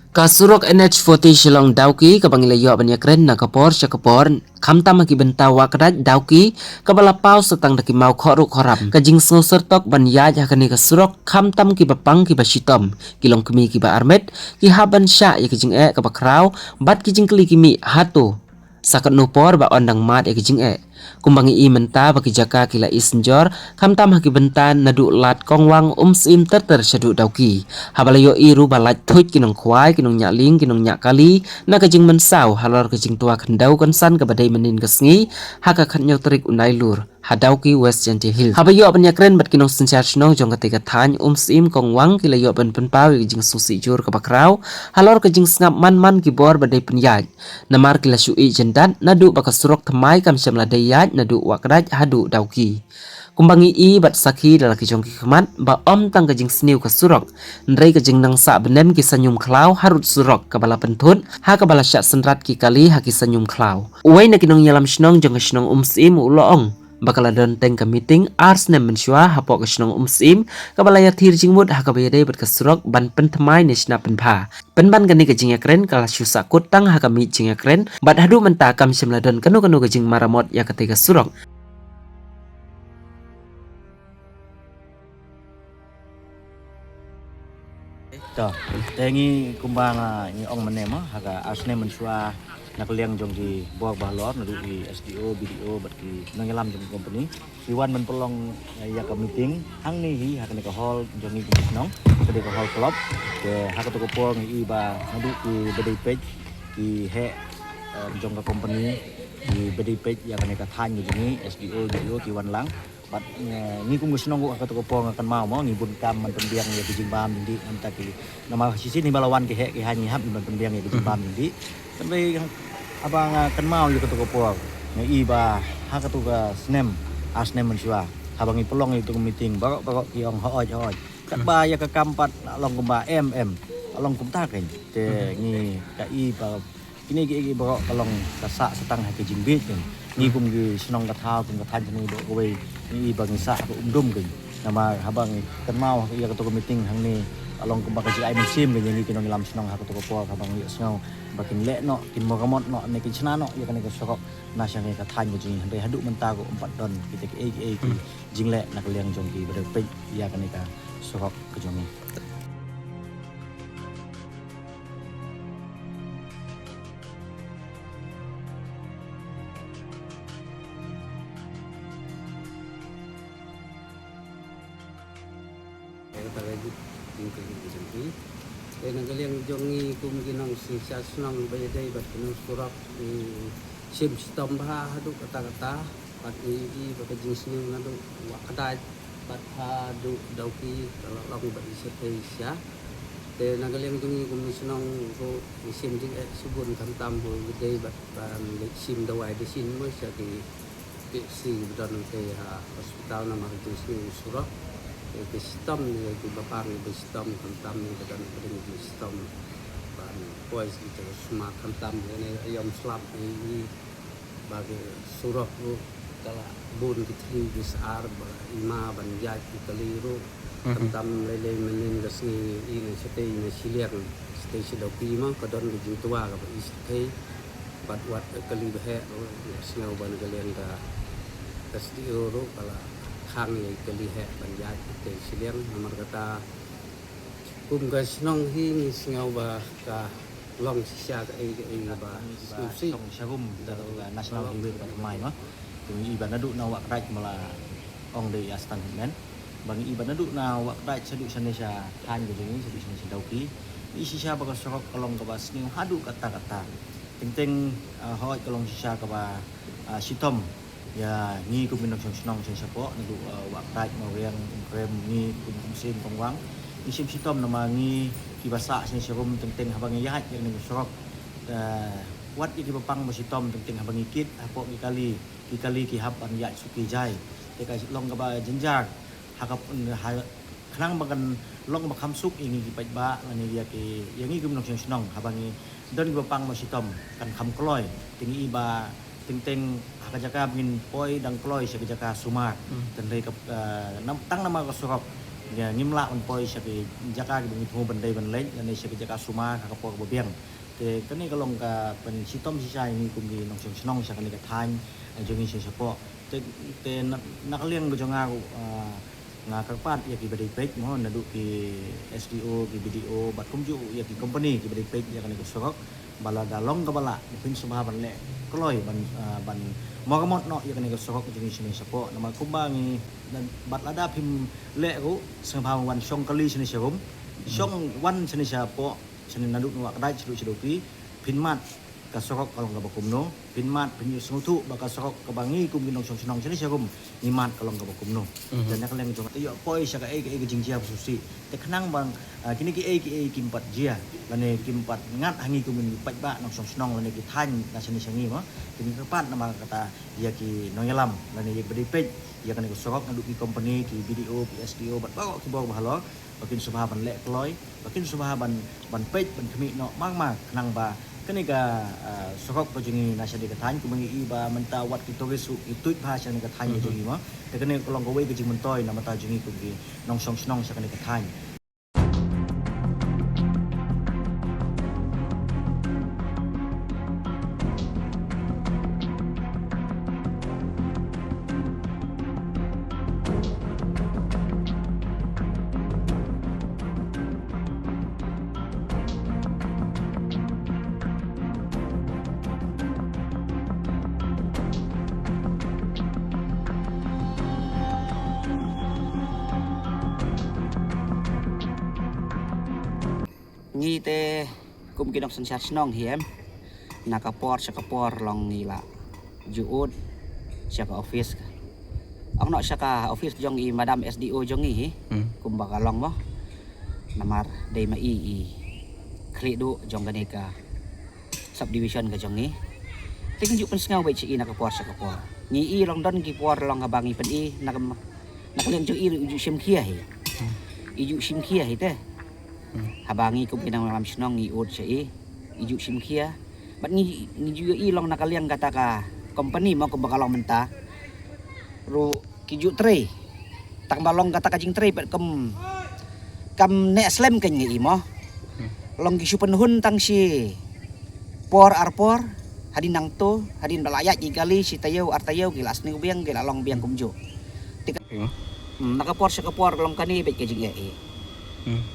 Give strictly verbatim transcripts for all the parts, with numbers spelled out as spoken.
Ka surok N H forty Shillong Dawki kaba ngi la ïoh ban ïakren na ka por sha ka por, khamtam ha ki bynta Wahkdait Dawki, kaba la paw sa tang da ki maw khohruh khohram. Ka jingsngew syrtok ban ïaid ha kane ka surok, khamtam kiba pang kiba shitom, ki longkmie kiba armet, ki hap ban shah ïa ka jingeh kaba khraw, bad ki jingkylli ki mih hato sa katno por ba yn dang mad ïa ka jingeh. Kumba ngi i mynta ba ki jaka ki la i synjor, khamtam ha ki bynta naduh lad Kongwang, Umsyiem ter ter shaduh Dawki. Haba la ïohi ruh ba lait thuid ki nongkhwai, ki nongñiah lieng, ki nongñiah kali, na ka jingmynsaw halor ka jingtwa khyndew kynsan kaba dei mynnin ka sngi, ha ka khathynñiew tarik u Nailur, ha Dawki, West Jaintia Hills. Haba ïoh ban ïakren bad ki nongsynshar shnong jong katei ka thaiñ Umsyiem Kongwang, ki la ïoh ban pynpaw ïa ka jingsngewsih jur kaba khraw halor ka jingsngap man man ki bor ba dei pynïaid. Namar ki la shu ïeh jyndat naduh ba ka surok thymmai kam shym la dei ïaid naduh Wahkdait haduh Dawki. Kumba ngi i bad sakhi da la ki jong ki khmat ba ym tang ka jingsniew ka surok, hynrei ka jingnang sah bnem ki saiñum khlaw harud surok kaba la pynthut, ha kaba la shah synrat ki kali ha ki saiñum khlaw. Uwei na ki nongïalam shnong jong ka shnong Umsyiem u la ong ba ka la don teng ka meeting ar snem mynshuwa hapoh ka shnong Umsyiem, kaba la ïathir jingmut ha kaba ïadei bad ka surok ban pynthymmai ne shna pynbha. Pynban kane ka jingïakren ka la shu sahkut tang ha ka miej jingïakren, bad haduh mynta kam shym la don kano kano ka jingmaramot ïa katei ka surok. To, te ngi kumba nga ngi ong mynne mo, ha ka ar snem mynshuwa na ka liang jong ki bor ba halor, naduh ki S D O, B D O, bad ki nongïalam jong ki company, ki wan ban pynlong, eh, ïa ka meeting hangne hi ha kane ka hall jong ngi kum ki shnong, ka dei ka hall club. Te ha kato ka por ngi i ba naduh ki ba dei peit, ki heh, eh, jong ka company, ki ba dei peit ïa kane ka thaiñ ka jong ngi, S D O, B D O, ki wan lang. Bad, eh, ngi kum ka shnong ruh ha kato ka por nga kynmaw mo, ngi bun kam ban pynbiang ïa ki jingbam jingdih, namar ki, namar shisien hi ba la wan ki heh ki haiñ ngi hap ban pynbiang ïa ki jingbam jingdih. Tang dei haba nga kynmaw ïa kato ka por, nga i ba ha kato ka snem, ar snem mynshuwa, haba ngi pynlong ïa kato ka meeting, baroh baroh ki ong hooid hooid. Katba ïa ka kam pat la long kumba em em, la long kumta kein. Te ngi ka i ba kine ki, ki baroh ka long ka sah sa tang ha ki jingbieit kein. Ngi kum ki shnong ka thaw, kum ka thaiñ kane baroh kawei, ngi i ba ngi sah ha ka um dum kein. Namar haba ngi kynmaw ïa kato ka meeting hangne, la long kumba ka jingai mynsiem kein ïa ngi ki nongïalam shnong ha kato ka por, haba ngi ïohsngew ba kin leh noh, kin maramot noh ne kin shna noh ïa kane ka surok na sha kane ka thaiñ ka jong ngi, hynrei haduh mynta ruh ym pat don kita kiei kiei ki jingleh na ka liang jong ki ba dei peit ïa kane ka surok ka jong ngi. Te na ka liang jong ngi kum ki nongsynshar shnong ba ïadei bad ki nongsurok, ngi shim shitom bha haduh katta katta, bad ngi i ba ka jingsniew naduh Wahkdait bad haduh Dawki ka la long ba i shatei sha. Te na ka liang jong ngi kum ki shnong ruh ngi shim jingeh shibun, khamtam ba ïadei bad ban leit shim dawai da shin mo sha ki P H C ba don nangtei ha hospital namar ka jingsniew surok. Te ki shitom ne ki ba pang ba shitom, khamtam ne ba don ka ding ki shitom ban poi ki te sumar, khamtam ne ïa ym slap ne i ba ki surok ruh ka la bun ki thli ki sar ba i ma ban ïaid ki kali ruh. Khamtam lei lei mynnin ka sngi i na shatei na shiliang, shatei sha Dawki ma ka don ka jingtwa kaba i shatei. Bad wat ka kali ba heh ruh nga sngew ba na ka liang ka S D O ruh ka la khang ïa ka kali heh ban ïaid te shiliang, namar kata kum ka shnong hi ngi sngew ba ka long shisha kaei kaei ba sngewsih. Shong sharum da ka National Highway kaba thymmai ma. Te ngi i ba naduh na Wahkdait ma la ong dei ïa stunt hitman. Ba ngi i ba naduh na Wahkdait shaduh shane sha thaiñ ka jong ngi, shaduh shane sha Dawki, ngi i shisha ba ka surok ka long kaba sniew haduh katta katta. Teng teng, ah, hooid ka long shisha kaba, ah, shitom ïa ngi kum ki nongshong shnong shane shapoh, naduh, ah, Wahkdait, Mawriang, Umkrem, ngi kum Umsyiem, Kongwang, ngi shim shitom namar ngi kiba sah shane sharum, teng teng haba ngi ïaid ïa kane ka surok, ah, wat ïa kiba pang ba shitom, teng teng haba ngi kit hapoh ki kali, ki kali ki hap ban ïaid suk ki jai. Te ka long kaba jynjar ha ka, ha, khnang ba kan long ba kham suk ïa ngi ki paidbah lane ïa ki, ïa ngi ki nongshong shnong, haba ngi don kiba pang ba shitom kan kham kloi. Te ngi i ba teng teng ha ka jaka ba ngin poi dang kloi sha ka jaka sumar. Tang dei ka, eh, nam, tang namar ka surok Ngim lah ban poi sha ki jaka kiba ngi thmu ban dei ban leit lane sha ki jaka sumar ha ka por kaba biang. Te kane ka long ka pynshitom shisha ïa ngi kum ki nongshong shnong sha kane ka thaiñ jong ngi sha shapoh. Te na ka liang ka jong nga, nga kyrpad ïa kiba dei peit mo, naduh ki S D O, ki B D O bad kumjuh ïa ki company kiba dei peit ïa kane ka surok, ba lada long kaba lah phin sngewbha ban leh kloi ban ban marammot noh ïa kane ka surok jong ngi shane shapoh. Namar kumba ngi bad lada phim leh ruh sngewbha wan shong kali shane sharum, shong wan shane shapoh, shane naduh Nuwakdaid shaduh Shadowkey, phin mad ka surok ka long kaba kumno, phin mad phin ïohsngewthuh ba ka surok kaba ngi kum ki nongshong shnong shane sharum ngi mad ka long kaba kumno. Te na ka liang jong nga te ïoh poi sha kaei kaei ka jingjia ba sngewsih. Te khnang ba kine kiei kiei kim pat jia lane kim pat ngat ha ngi kum ki paidbah nongshong shnong lane ki thaiñ na shane sha ngi mo. Te ngi kyrpad namar kata ïa ki nongïalam lane ïa kiba dei peit ïa kane ka surok naduh ki company, ki B D O, ki S D O bad baroh ki bor ba halor ba kin sngewbha ban leh kloi, ba kin sngewbha ban ban peit ban khmih noh marmar khnang ba kane ka surok ka jong ngi na shane ka thaiñ kumba ngi i ba mynta wat ki tourist ruh ki tuid bha sha kane ka thaiñ ka jong ngi mo. Te kane ka long kawei ka jingmyntoi na bynta jong ngi kum ki nongshong shnong sha kane ka thaiñ. Ngi te kum ki nongsynshar shnong hi em, na ka por sha ka por long ngi la ju ud sha ka office, ong noh sha ka office jong i madam S D O jong ngi hi. Kumba ka long mo, namar dei ma i i khlieh duh jong kane ka subdivision ka jong ngi. Te ngi ju pynsngew beit sha i na ka por sha ka por. Ngi i long don ki por long haba ngi pyni na ka na ka liang jong i ruh i ju shim khia hi. I ju shim khia hi te. Haba ngi kum ki nongïalam shnong ngi ud sha i, i ju shim khia. Bad ngi ngi ju ïohi long na ka liang kata ka company mo kumba ka long mynta ruh ki ju trei. Tang ba long kata ka jingtrei pat kam kam neh slem kein ngi i mo. Long ki shu pynhun tang shi por ar por, hadien nangto hadien ba la ïaid ki kali shi taïew ar taïew ki la sniew biang, ki la long biang kumjuh. Te ka na ka por sha ka por long kane beit ka jingeh i.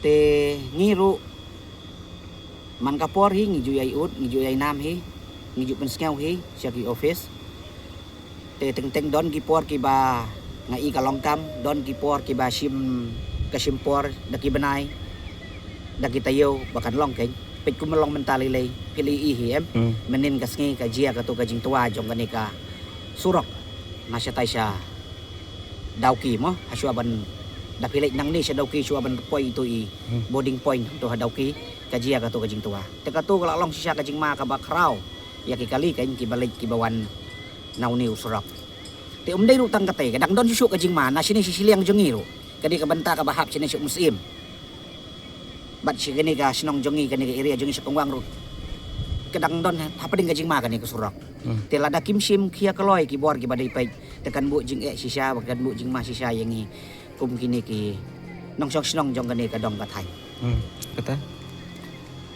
Te ngi ruh man ka por hi ngi ju ïai ud, ngi ju ïai nam hi, ngi ju pynsngew hi sha ki office. Te teng teng don ki por kiba nga i ka long kam, don ki por kiba shim ka shim por da ki bnai da ki taïew ba kan long kein. Peit kumba long mynta lei lei phi la i hi em. Mynnin ka sngi ka jia kato ka jingtwa jong kane ka surok na shatai sha Dawki mo, ha shuwa ban da phi leit nangne sha Dawki shuwa ban poi ito i boarding point to ha Dawki ka jia kato ka jingtwa. Te kato ka la long shisha ka jingma kaba khraw ïa ki kali kein kiba leit kiba wan na une u surok. Te um dei ruh tang katei, ka dang don shuh shuh ka jingma na shine shi shiliang jong ngi ruh. Ka dei ka bynta kaba hap shine shi Umsyiem bad shi kane ka shnong jong ngi, kane ka area jong ngi sha Kongwang ruh ka dang don hapdeng ka jingma kane ka surok. Te lada kim shim khia kloi ki bor kiba dei peit, te kan buh jingeh shisha bad kan buh jingma shisha ïa ngi kum kine ki nongshong shnong jong kane ka dong ka thaiñ. Kata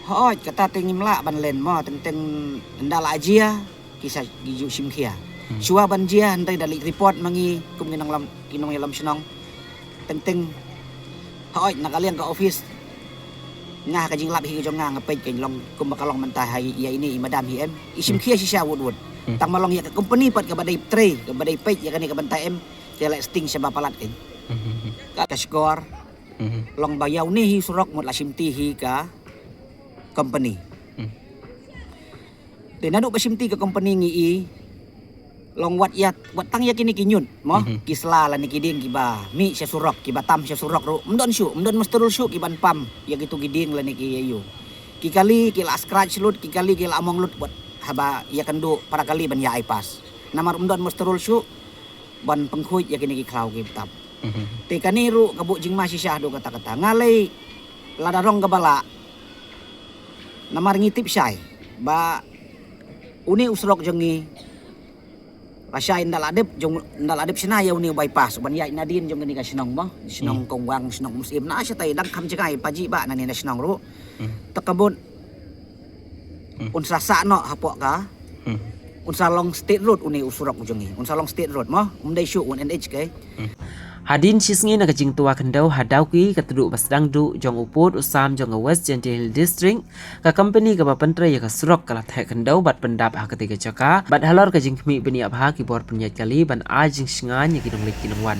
hooid kata te ngim lah ban len mo, teng teng ynda la jia ki sa ki ju shim khia. Shuwa ban jia hynrei da leit report ma ngi kum ki nonglam ki nongïalam shnong. Teng teng hooid na ka liang ka office nga ha ka jinglap hi ka jong nga nga peit kein long kumba ka long mynta ha ïa ine i madam hi em, i shim khia shisha wut wut. Tang ma long ïa ka company pat kaba dei trei kaba dei peit ïa kane ka bynta em, ki la sting sha ba palat kein. Ka shkor long ba ïa une hi surok mut la shimti hi ka company. Te naduh ba shimti ka company ngi i long wat ïa wat tang ïa kine ki ñiut mo, ki sla lane ki dieng kiba mih sha surok kiba tam sha surok ruh ym don shuh, ym don musterul shuh ki ban pam ïa kitu ki dieng lane ki ïa ïu. Ki kali ki la scratch lut, ki kali ki la mong lut wat haba ïa kynduh para kali ban ïa ai pass. Namar ym don musterul shuh ban pynkhuid ïa kine ki khlaw ki btap. Te kane ruh ka buh jingma shisha haduh katta katta. Nga lei lada rong kaba lah namar ngi tip shai ba une u surok jong ngi Lashai nda la dep jong, nda la dep shna ïa une u bypass ban ïaid nadien jong kane ka shnong mo. Shnong Kongwang, shnong Umsyiem, na shatai dang kham jngai, pajih ba nane na shnong ruh. Te ka mut un sa sah noh hapoh ka, un sa long state road une u surok u jong ngi, un sa long state road mo, um dei shuh un N H kei. Hadien shisngi na ka jingtwa khyndew ha Dawki, ka tduh ba sdang duh jong u pud u sam jong ka West Jaintia Hills District, ka company kaba pyntrei ïa ka surok ka la theh khyndew bad pyndap ha katei ka jaka, bad halor ka jingkhmih bniah bha ki bor pynïaid kali ban ai jingshngain ïa ki nongleit ki nongwan.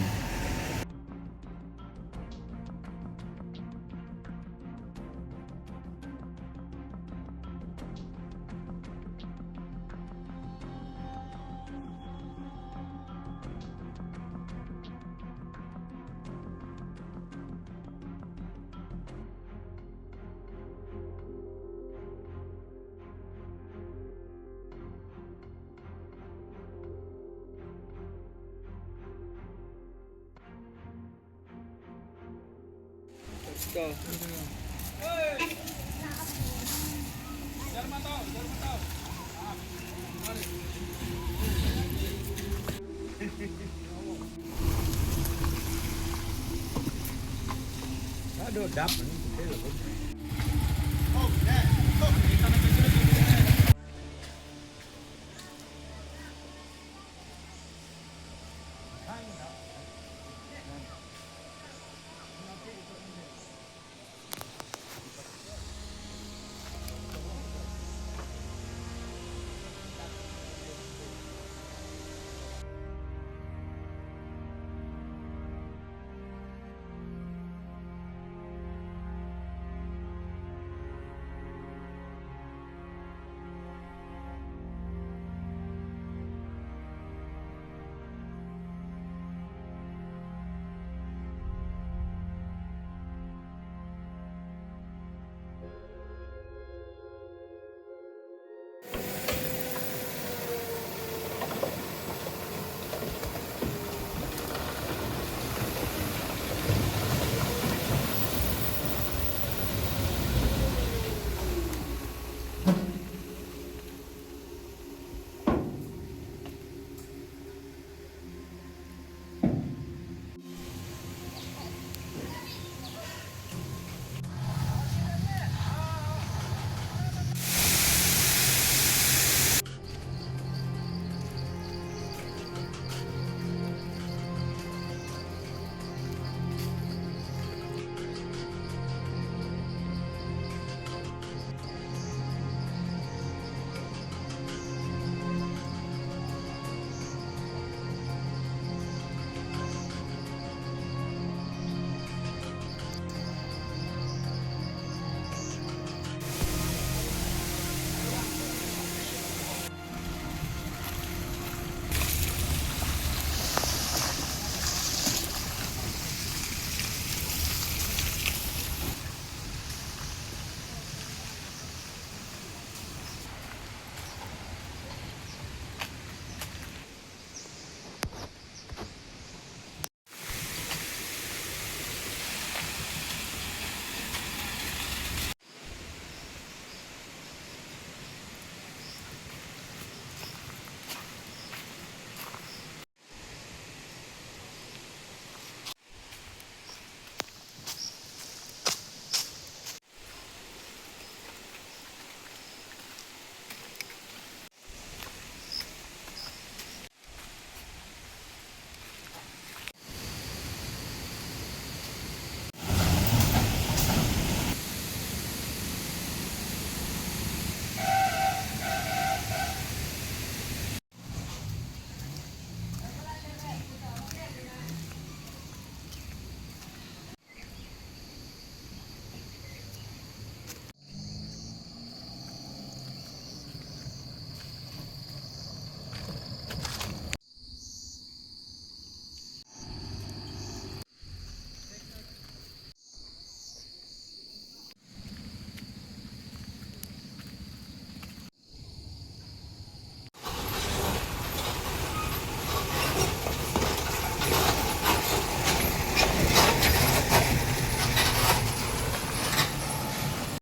Aduh, dap.